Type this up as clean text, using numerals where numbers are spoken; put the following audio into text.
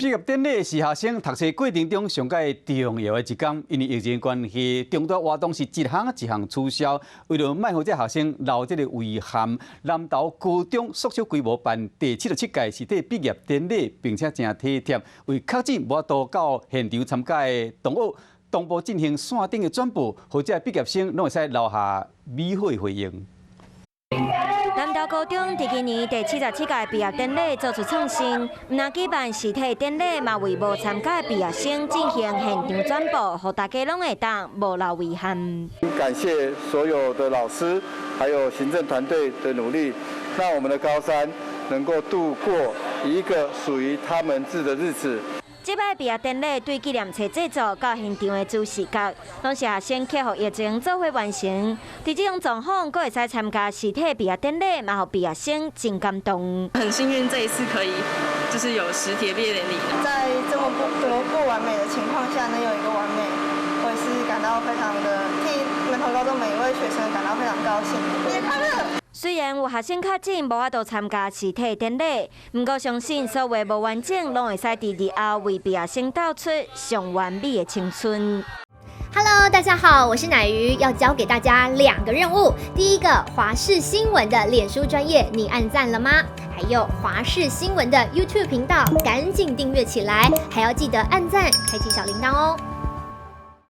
畢業典禮是學生讀冊過程中上蓋重要的一工，因為疫情關係，重大活動是一項一項取消。為著莫予這學生留這個遺憾，南投高中縮小規模辦第77屆實體畢業典禮，並且誠體貼，為確診無法度到現場參加的同學，同步進行線頂的轉播，予這畢業生攏會使留下美好的回憶。南投高中佇今年第77屆畢業典禮做出創新，毋但舉辦實體典禮，嘛為無參加的畢業生進行現場轉播，予大家攏會當無留遺憾。感謝所有的老師，還有行政團隊的努力，讓我們的高三能夠度過一個屬於他們自己的日子。這擺畢業典禮對紀念冊製作到現場的主視覺，攏是學生克服疫情做伙完成。佇這種狀況，閣會使參加實體畢業典禮，嘛予畢業生真感動。很幸運這一次可以，就是有實體畢業典禮。在這麼不完美的情況下，能有一個完美，我也是感到非常的替南投高中每一位學生感到非常高興。畢業快樂！雖然有學生確診無法度參加實體典禮，毋過相信所有無完整，攏會使佇日後為畢業生鬥出上完美的青春。 Hello，大家好，我是乃瑜，要交給大家兩個任務。第一個，華視新聞的臉書專頁，你按讚了嗎？還有華視新聞的 YouTube 頻道，趕緊訂閱起來，還要記得按讚，開啟小鈴鐺哦。